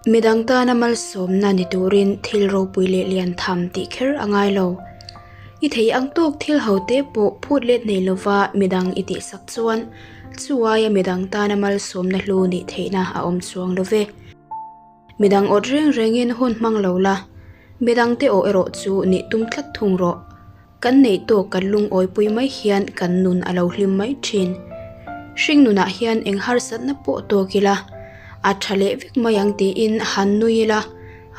Midang tana malsawmna ni turin thil ropui leh lian tham tih kher a ngai lo. I thei ang tawk thil ho te pawh phut let nei lova midang i tihsak chuan chu aia midang tana malsawmna hlu nih theihna a awm chuang lo ve. Midang awt reng rengin hun hmang lo la, midang te awh erawh chu nih tum tlat thung rawh. Kan neih tawk kan lungawipui mai hian kan nun a lo hlim mai thin. Hring nunah hian eng harsatna pawh tawk ila, a tha leh vek mai ang tiin han nui ila,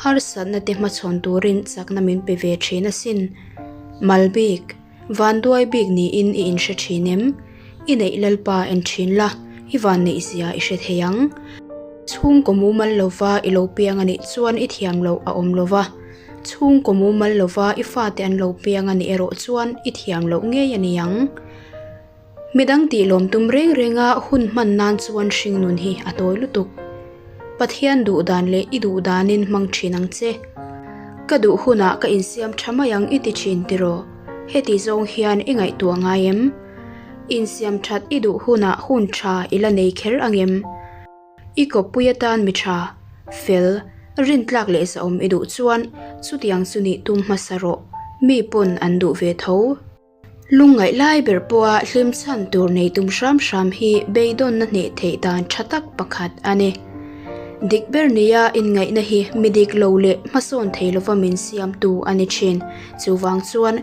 harsatna te hmachhawn turin chakna min pe ve thin asin. Mal bik, vanduai bik niin i inhre thin em? I neih Lalpa en thin la, i vanneih zia i hre thei ang. Chhungkaw mumal lova i lo piang anih chuan i thiam loh a awm lova. Chhungkaw mumal lova i fate an lo piang a nih erawh chuan i thiam loh ngei a ni ang. Midang tih lawm tum reng renga hun hman nan chuan hringnun hi a tawi lutuk. Pathian duh dan leh i duh danin hmang thin ang che. Ka duh hunah ka insiam tha mai ang i ti thin tiraw? Heti zawng hian i ngaihtuah ngai em? Insiam that i duh hunah hun tha i la nei kher ang em? I kawppui atan mi tha, fel, rintlak leh zahawm i duh chuan chutiang chu nih tum hmasa rawh, mi pawn an duh ve tho. Lungngaih lai ber pawha hlim chhan tur nei tum hram hram hi beidawnna hneh theih dan tha tak pakhat a ni. Dik ber nia inngaihna hi mi dik lo leh hmasawn thei lova min siamtu a ni thin. Chuvang chuan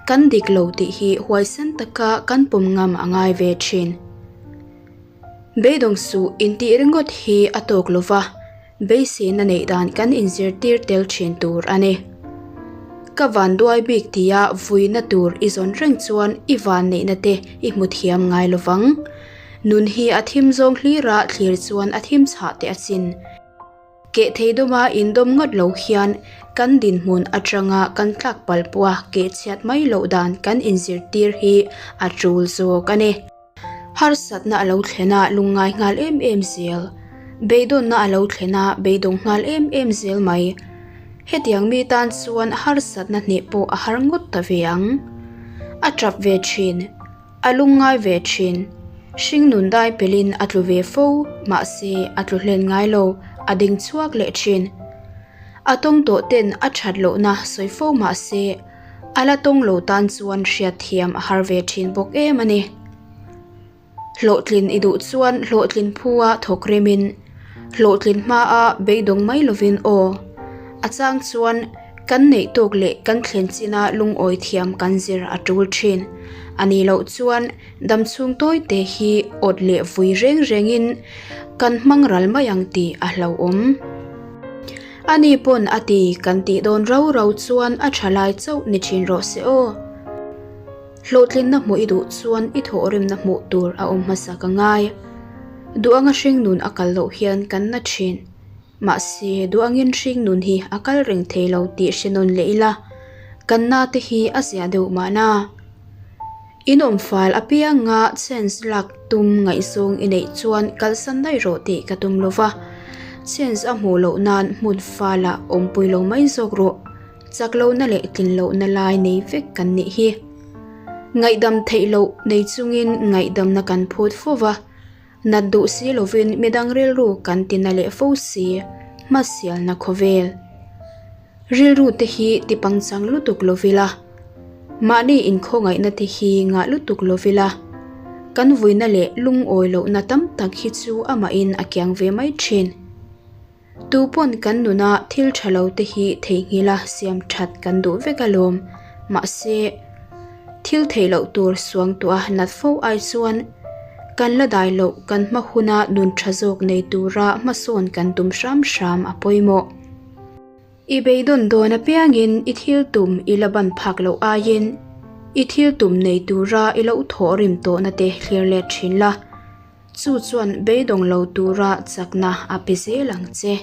kan dik lo tih hi huaisen taka kan pawm ngam a ngai ve thin. Beidawng suh intih ringawt hi a tawk lo va, beiseina neih dan kan inzirtir tel thin tur a ni. Ka van duai bik tia vuina tur i zawn reng chuan i van neihna te i hmu thiam ngai lo vang. Nun hi a thim zawng hlira thlir chuan a thim chhah teh a chin. Keh thei dawma indawm ngawt lo hian kan dinhmun atanga kan tlak palh pawha keh chhiat mai loh dan kan inzirtir hi a tul zawk a ni. Harsatna a lo thlen a lungngai nghal em em zel. Beidawnna a lo thlen a beidawng nghal em em zel mai. Hetiang mi tan chuan harsatna hneh pawh a har ngawt ta ve ang. A tap ve thin. A lungngai ve thin. Hringnun dai pelin a tlu ve fo, mahse a tlu hlen ngai lo, a ding chhuak leh thin. A tawng tawh ten a that lohna sawi fo mahse, A la tawng lo tan chuan hriatthiam a har ve thin bawk em a ni. Hlawhtlin i duh chuan hlawhtlin phua thawk remin, hlawhtlin hmaa beidawng mai lovin aw. A chang chuan kan neih tawk leh kan thlen china lungawi thiam kan zir a tul thin. A nih loh chuan damchhung tawi te hi awt leh vui reng rengin kan hmang ral mai ang tih a hlauhawm. Ani pawn a ti kan tih dawn rau rau chuan a tha lai chauh ni thin rawh se aw. Hlawhtlinna hmuh i duh chuan i thawhrimna hmuh tur a awm hmasa ka ngai. Duhanga hringnun a kal loh hian kan na thin. Mahse duhangin hringnun hi a kal reng thei lo tih hre nawn leh ila, kan na te hi a zia deuh mahna. In awm fal apianga chance lak tum ngaihzawng i neih chuan kalsan daih rawh tih ka tum lo va, chance a hmuh loh nan hmun falah awmpui lo mai zawk rawh, chak lohna leh tlin lohna lai nei vek kan nih hi. Ngaihdam theih loh nei chungin ngaihdamna kan phut fo va, nat duh si lovin midang rilru kan tina leh fo si, hmasialna khawvel. Rilru te hi ti pangchang lutuk lo vila, mahni inkhawngaihna te hi ngah lutuk lo vila, kan vuina leh lungawi lohna tam tak hi chu amahin a kiang ve mai thin. Tu pawn kan nuna thil tha lo te hi theihnghilha siam that kan duh vek alawm, mahse thil theih loh tur suangtuah nat fo ai chuan kan la dai loh kan hma huna nun tha zawk nei tura hmasawn kan tum hram hram a pawimawh. I beidawn dawn apiangin i thil tum i la ban phak loh aiin i thil tum nei tura i lo thawh rim tawhna te thlir let thin la, chu chuan beidawng lo tura chakna a pe zel ang che.